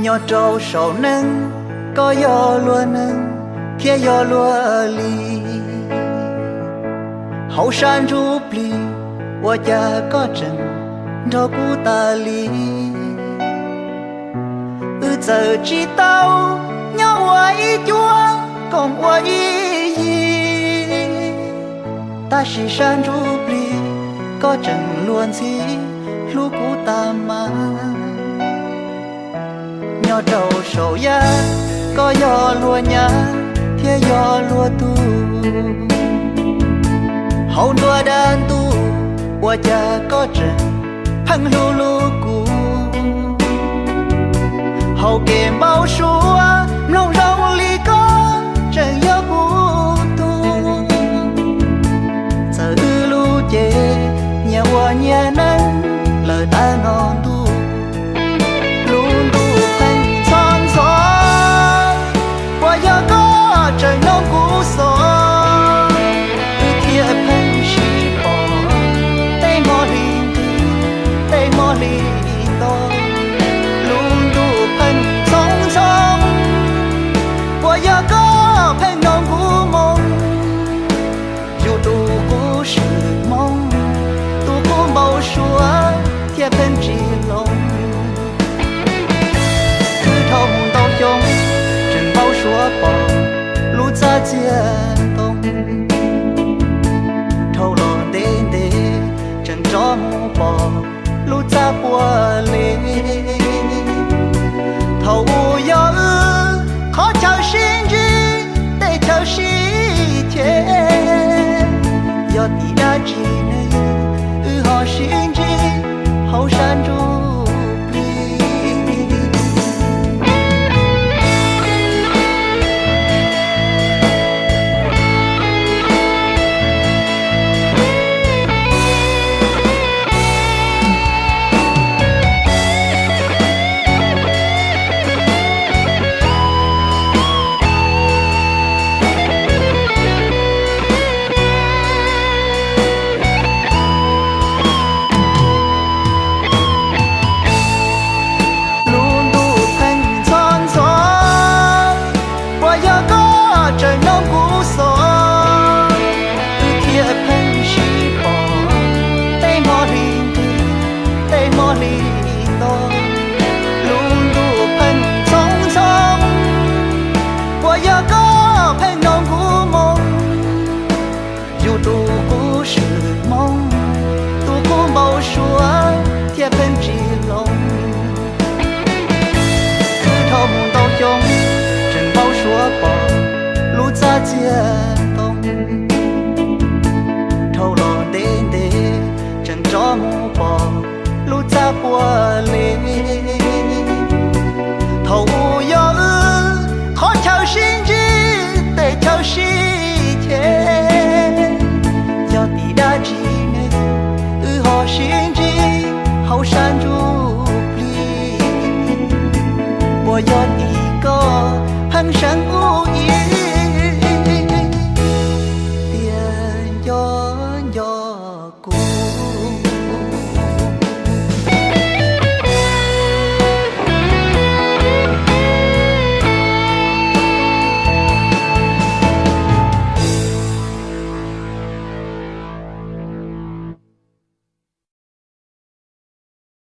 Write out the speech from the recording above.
Nyob rau saum neej, koj yog luag neeg thiab yog luag li. Hauv sab ntsuj plig, ua cas koj tseem nrog kuv tas li? Wb txawm tsis tau nyob ua ib cuab koom ua ib yig, tab sis sab ntsuj plig koj tseem luag ntxhi hlub kuv tas mas. Nyob rau saum yaj, koj yog luag nyab thiab yog luag tug. Hauv nruab dab ntuj, ua cas koj tseem pheej hlub hlub kuv? Hauv kev npau suav, mloog zoo li koj tseem yog kuv tug. Txawm wb lub cev nyias ua nyias neej lawm tag no ntuj, lub ntuj pheej ntxhov ntxhov, puas yog koj tseem mloog kuv xov? Wb thiaj pheej sib pom tej hmo hli nqis, tej hmo hli to. Lub ntuj pheej ntxhov ntxhov, puas yog koj pheej mloog kuv moo? Yus tus qub swm hmoov, tus qub npau suav thiaj pheej tsis hloov. Wb dhau mus ntau xyoo, tseem npau suav pom lub txaj txiag ntoo. Dhau los ntev ntev, tseem rov mus pom lub txaj puag li. Thaum ub yog wb qhov chaw sib ntsib, tej chaw sib cheb. Yog tim dab tsi ne, wb ho sib ntsib hauv sab ntsuj plig? Lub ntuj pheej ntxhov ntxhov, puas yog koj tseem mloog kuv xov? Wb thiaj pheej sib pom tej hmo hli nqis, tej hmo hli to. Lub ntuj pheej ntxhov ntxhov, puas yog koj pheej mloog kuv moo? Yus tus qub swm hmoov, tus qub npau suav thiaj pheej tsis hloov. Wb dhau mus ntau xyoo, tseem npau suav pom lub txaj txiag ntoo. Dhau los ntev ntev, tseem rov mus pom lub txaj puag li. Thaum ub yog wb qhov chaw sib ntsib, tej chaw sib cheb. Yog tim dab tsi ne, wb ho sib ntsib hauv sab ntsuj plig? Puas yog tim koj pheej seev